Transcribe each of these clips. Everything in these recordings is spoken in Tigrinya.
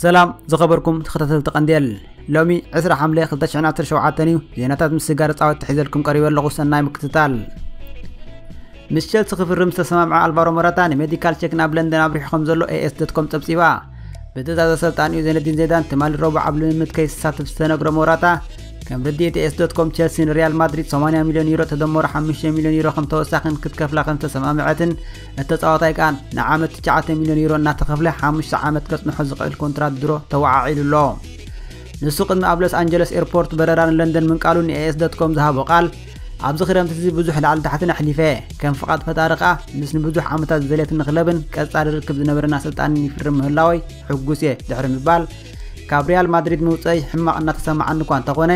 ሰላም ዝኸበርኩም ተኸታተልቲ ቀንዴል፣ ሎሚ ዕስራ ሓምለ ክልተ ሽሕን ዓሰርተ ሸውዓተን እዩ። ዜናታት ምስጋር ጻወት ተሒዘልኩም ቀሪበ ኣለኹ። ሰናይ ምክትታል። ምስ ቸልሲ ክፍርም ዝተሰማምዐ ኣልቫሮ ሞራታ ንሜዲካል ቸክ ናብ ለንደን ኣብሪሑ ከም ዘሎ ኤኤስ ዶት ኮም ጸብጺባ። ብትእዛዝ ኣሰልጣኒኡ ዜነዲን ዜዳን ትማሊ ረቡዕ ኣብ ልምምድ ከይሳተፍ ዝተነግሮ ሞራታ፣ ከም ርድኢት ኤኤስ ዶት ኮም፣ ቸልሲ ንሪያል ማድሪድ ሰማንያ ሚልዮን ዩሮ ተደመሩ ሓሙሽተ ሚልዮን ዩሮ ከም ተወሳኺን ክትከፍላ ከም ዝተሰማምዐትን፣ እቲ ተጻዋታይ ከኣ ንዓመት ትሽዓተ ሚልዮን ዩሮ እናተኸፍለ ሓሙሽተ ዓመት ከጽንሖ ዝኽእል ኮንትራት ድሮ ተወዓዒሉ ኣሎ። ንሱ ቅድሚ ኣብ ሎስ ኣንጀለስ ኤርፖርት በረራ ንለንደን ምንቃሉ ንኤኤስ ዶት ኮም ዝሃቦ ቃል፣ ኣብዚ ክረምቲ እዚ ብዙሕ ላዕሊ ታሕትን ኣሕሊፈ፣ ከም ፍቓድ ፈጣሪ ከኣ ምስ ንብዙሕ ዓመታት ዝደልየትኒ ክለብን ቀጻሊ ርክብ ዝነበረና ኣሰልጣኒን ይፍርም ምህላወይ ሕጉስ እየ ድሕሪ ምባል፣ ካብ ሪያል ማድሪድ ምውጸይ ሕማቕ እናተሰማዓኒ እኳ እንተኾነ፣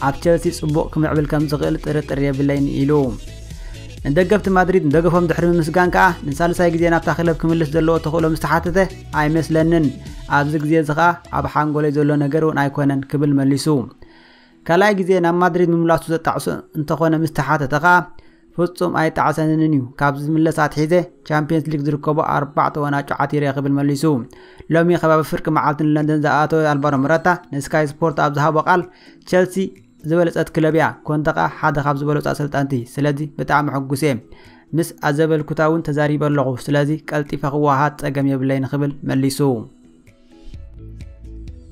ኣብ ቸልሲ ጽቡቕ ክምዕብል ከም ዝኽእል ጥርጥር የብለይን ኢሉ። ንደገፍቲ ማድሪድ ንደገፎም ድሕሪ ምምስጋን ከኣ፣ ንሳልሳይ ግዜ ናብታ ክለብ ክምልስ ዘለዎ ተኽእሎ ምስ ተሓተተ፣ ኣይመስለንን፣ ኣብዚ ግዜ እዚ ከኣ ኣብ ሓንጎለይ ዘሎ ነገር እውን ኣይኮነን ክብል መሊሱ። ካልኣይ ግዜ ናብ ማድሪድ ምምላሱ ዘጣዕሶ እንተኾነ ምስ ተሓተተ ከኣ፣ ፍጹም ኣይጣዕሰንን እዩ። ካብ ዝምለስ ኣትሒዘ ቻምፒየንስ ሊግ ዝርከቦ ኣርባዕተ ወናጩ ዓቲረ ክብል መሊሱ። ሎሚ ከባቢ ፍርቂ መዓልቲ ንለንደን ዝኣተወ ኣልቫሮ ሞራታ ንስካይ ስፖርት ኣብ ዝሃቦ ቃል፣ ቸልሲ ዝበለጸት ክለብ እያ፣ ኮንተ ከኣ ሓደ ካብ ዝበለጹ ኣሰልጠንቲ፣ ስለዚ ብጣዕሚ ሕጉስ እየ። ምስ ኣዘበልኩታ እውን ተዛሪበ ኣለኹ፣ ስለዚ ቀልጢፈ ክወሃሃድ ጸገም የብለይን ክብል መሊሱ።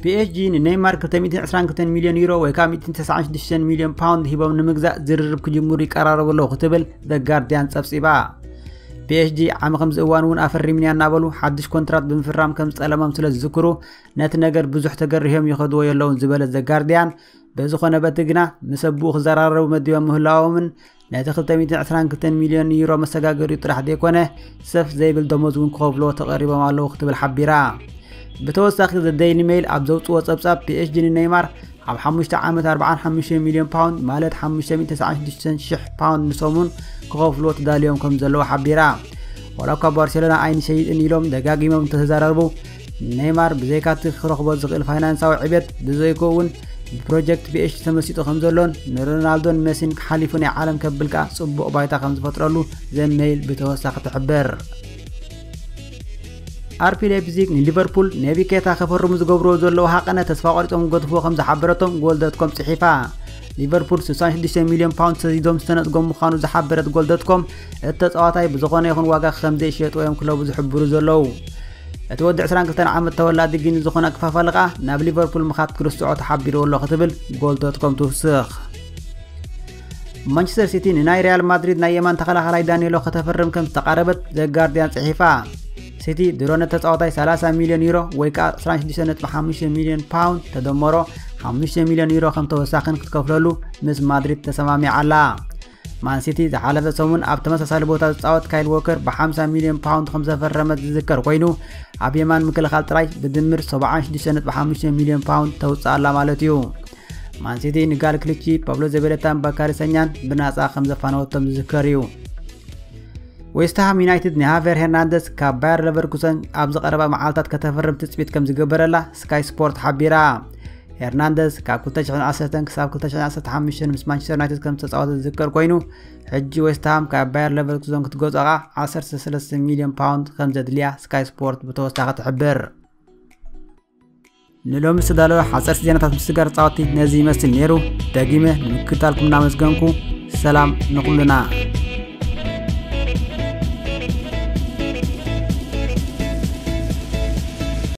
ፒኤስጂ ንኔይማር ክልተ ሚእትን ዕስራን ክልተን ሚልዮን ዩሮ ወይ ከዓ ሚእትን ተስዓን ሽዱሽተን ሚልዮን ፓውንድ ሂቦም ንምግዛእ ዝርርብ ክጅምሩ ይቀራረቡ ኣለዉ ክትብል ዘ ጋርዲያን ጸብጺባ። ፒኤስጂ ዓሚ ከምዚ እዋን እውን ኣፈሪምንያ እናበሉ ሓድሽ ኮንትራት ብምፍራም ከም ዝጠለሞም ስለ ዝዝክሩ ነቲ ነገር ብዙሕ ተገሪሆም ይኸድዎ የለውን ዝበለ ዘ ጋርዲያን፣ በዝኾነ በቲ ግና ምስ ኣቦኡ ክዘራረቡ መዲቦም ምህላዎምን ነቲ ክልተ ሚእትን ዕስራን ክልተን ሚልዮን ዩሮ መሰጋገሪኡ ጥራሕ ዘይኮነ ሰፍ ዘይብል ደሞዝ እውን ክኸፍልዎ ተቐሪቦም ኣለዉ ክትብል ሓቢራ። ብተወሳኺ ዘ ዴይሊ ሜይል ኣብ ዘውፅዎ ፀብፃብ ፒኤስጂ ንኔይማር ኣብ ሓሙሽተ ዓመት ኣርብዓን ሓሙሽተ ሚልዮን ፓውንድ ማለት ሓሙሽተ ሚእትን ተስዓን ሽዱሽተን ሽሕ ፓውንድ ንሰሙን ክኸፍልዎ ተዳልዮም ከም ዘለዉ ሓቢራ። ዋላ እኳ ባርሴሎና ኣይንሸይጥን ኢሎም ደጋጊሞም እንተተዛረቡ፣ ኔይማር ብዘይካቲ ክረኽቦ ዝኽእል ፋይናንሳዊ ዕቤት ብዘይኮ እውን ብፕሮጀክት ፒኤስጂ ተመሲጡ ከም ዘሎን ንሮናልዶን መሲን ሓሊፉ ናይ ዓለም ከብል ከኣ ጽቡቕ ባይታ ከም ዝፈጥረሉ ዘ ሜይል ብተወሳኺ ትሕብር። ኣርቢ ላይፕዚግ ንሊቨርፑል ኔቢ ኬታ ከፈርሙ ዝገብርዎ ዘለዉ ሃቐነ ተስፋ ቆሪጾም ክገድፍዎ ከም ዝሓበረቶም ጎል ዶት ኮም ጽሒፋ። ሊቨርፑል ስሳን ሽዱሽተ ሚልዮን ፓውንድ ሰዲዶም ዝተነጽጎም ምዃኑ ዝሓበረት ጎል ዶት ኮም፣ እቲ ተጻዋታይ ብዝኾነ ይኹን ዋጋ ከም ዘይሸጥዎ እዮም ክለቡ ዝሕብሩ ዘለዉ። እቲ ወዲ ዕስራን ክልተን ዓመት ተወላዲ ጊኒ ዝኾነ ክፋፋል ከኣ ናብ ሊቨርፑል ምኻድ ክርስትዖ ተሓቢርዎ ኣሎ ክትብል ጎል ዶት ኮም ትውስኽ። ማንቸስተር ሲቲ ንናይ ሪያል ማድሪድ ናይ የማን ተኸላኻላይ ዳንኤሎ ከተፈርም ከም ዝተቓረበት ዘ ጋርዲያን ጽሒፋ። ሲቲ ድሮ ነቲ ተጻዋታይ ሰላሳ ሚልዮን ዩሮ ወይ ከኣ ዕስራን ሽዱሽተ ነጥቢ ሓሙሽተ ሚልዮን ፓውንድ ተደመሮ ሓሙሽተ ሚልዮን ዩሮ ከም ተወሳኺን ክትከፍለሉ ምስ ማድሪድ ተሰማሚዓ ኣላ። ማን ሲቲ ዝሓለፈ ሰሙን ኣብ ተመሳሳሊ ቦታ ዝጻወት ካይል ዎከር ብሓምሳ ሚልዮን ፓውንድ ከም ዘፈረመት ዝዝከር ኮይኑ፣ ኣብ የማን ምክልኻል ጥራይ ብድምር ሰብዓን ሽዱሽተ ነጥቢ ሓሙሽተ ሚልዮን ፓውንድ ተውጽእ ኣላ ማለት እዩ። ማን ሲቲ ንጋል ክሊቺ፣ ፓብሎ ዘቤለታን ባካሪ ሰኛን ብናጻ ከም ዘፋነወቶም ዝዝከር እዩ። ዌስትሃም ዩናይትድ ንሃቨር ሄርናንደዝ ካብ ባየር ለቨርኩሰን ኣብ ዝቐረባ መዓልታት ከተፈርም ትጽቢት ከም ዝገበረላ ስካይ ስፖርት ሓቢራ። ሄርናንደዝ ካብ ክልተ ሽሕን ዓሰርተን ክሳብ ክልተ ሽሕን ዓሰርተ ሓሙሽተን ምስ ማንቸስተር ዩናይትድ ከም ዝተጻወተ ዝዝከር ኮይኑ፣ ሕጂ ዌስትሃም ካብ ባየር ለቨርኩሰን ክትገዝኦ ከኣ ዓሰርተ ሰለስተ ሚልዮን ፓውንድ ከም ዘድልያ ስካይ ስፖርት ብተወሳኺ ትሕብር። ንሎሚ ዝተዳለወ ሓፀርቲ ዜናታት ምስጋር ፃወቲ ነዚ ይመስል ነይሩ። ደጊመ ንምክትታልኩም እናመስገንኩ ሰላም ንኹልና።